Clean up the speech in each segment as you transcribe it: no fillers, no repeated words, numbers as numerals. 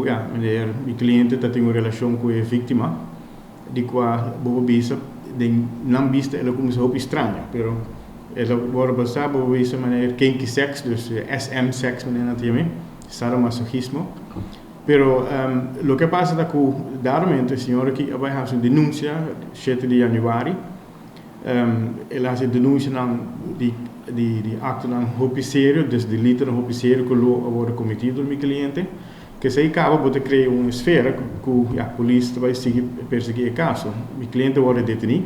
ya, meneer, mi cliente ta tin un relacion cu e victima, di cua bo por bisa den nan bista el a cuminsa hopi straño, pero el a worde basa, bo por bisa meneer, kinky sex, dus SM sex meneer nan ta yam'e, sadomasochismo. Pero loke a pasa ta cu dado momento e señor aki a bay haci un denuncia 7 di januari. El a haci denuncianan di actonan hopi serio, dus delitonan hopi serio cu lo a worde cometi door mi cliente. Cu esey caba bo ta crea un esfera cu, ya, polis ta bay sigui persegui e caso. Mi cliente a worde deteni.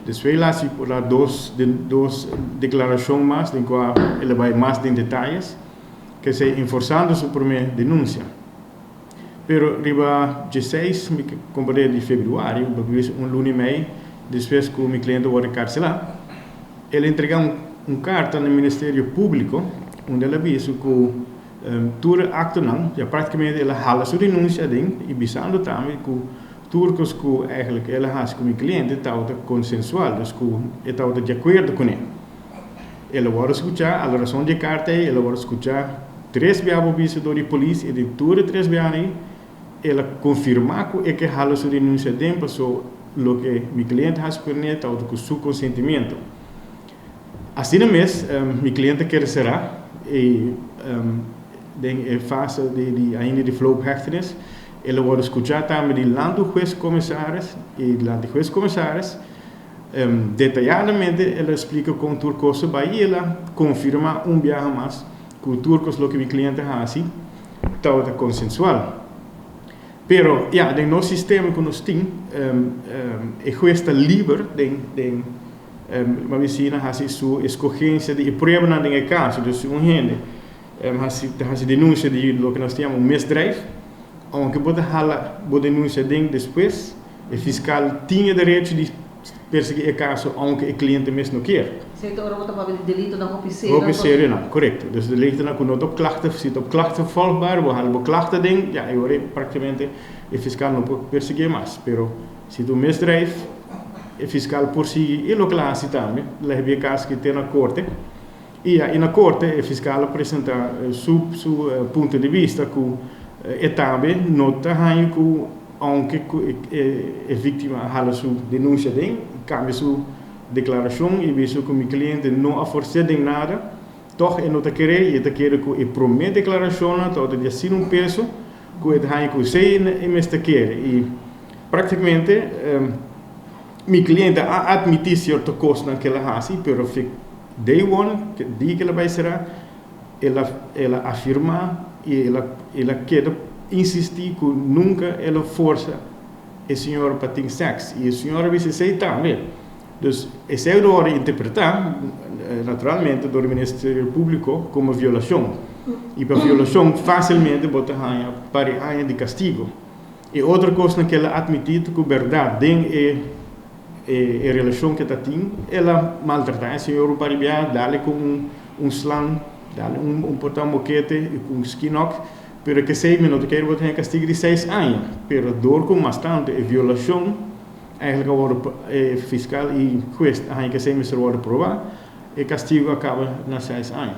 Despues el a haci por la dos declaracion mas den cua el a bay mas den detayes, cu esey enforzando su prome denuncia. Pero riba 16, mi comprende, di februari, un luna y mei despues cu mi cliente a worde encarcela, el a entrega un carta na Ministerio Publico, unda el a bisa cu tur actonan, ya, practicamente el a hala su denuncia aden y bisando tambe cu tur cos cu eigenlijk el a haci cu mi cliente tabata consensual, dus cu e tabata di acuerdo cu ne. El a worde scucha, a razon di e carta, el a worde scucha tres biaha bisa door di polis y di tur e tres biaha el a confirma cu e ke hala su denuncia aden paso loke mi cliente a haci cu ne tabata cu su consentimento. Asina mes, mi cliente a sera y den e fase di ainda di voorlopige, el a worde scucha tambe dilanti hues commissaris y dilanti hues commissaris detayadamente el a splica con tur cos a bay y el a confirma un biaha mas cu tur cos loke mi cliente a haci tabata consensual. Pero ja, den nos sistema cu nos tin, e hues ta liber den, ban bisa, haci su escogencia di prueba den e caso. Dus un hende haci denuncia di loke nos ta yama un misdrijf, aunke bo ta hala bo denuncia den despues, e fiscal tin e derecho di persegui e caso, aunke e cliente mes no kier. Cierto, ora bo ta papia di delitonan hopi serio. Hopi serio no, correcto. Dus delitonan cu no ta op klachten, si op klachten volgbaar, bo hala bo klachten den, ja, y ora practicamente e fiscal no por persegui mas. Pero si ta un misdrijf, e fiscal por sigui y loke el a haci tambe, el a hiba e caso aki te na corte. Y ja, na corte e fiscal a presenta su punto di vista cu e tambe no ta cu aunke e victima a hala su denuncia den, cambia su declaracion y bisa cu mi cliente no a forsa den nada, toch e no ta kere y e ta kere cu e prome declaracion ta di asina un peso cu e ta cu esey e mester kere. Y practicamente mi cliente a admiti cierto cosnan cu el a haci, pero day one, dia cu el a bay sera, el a afirma y el a keda insisti cu nunca el a forsa e señora pa tin sex. Y e señora a bisa esey tambe. Dus esey a worde interpreta, naturalmente, door Ministerio Publico como violacion. Y pa violacion facilmente bo ta haya par di aña di castigo. Y otro cos cu el a admiti cu berdad den e relacion cu e tin, el a maltrata e señora pa riba, dal e cu un slang, dal e un porta mokete y cu un skinok, pero cu esey mi no kier bo tin castigo di 6 aña, pero door cu mas tanto e violacion, eigenlijk a worde fiscal y hues, cu esey mester worde proba, e castigo a caba na 6 aña.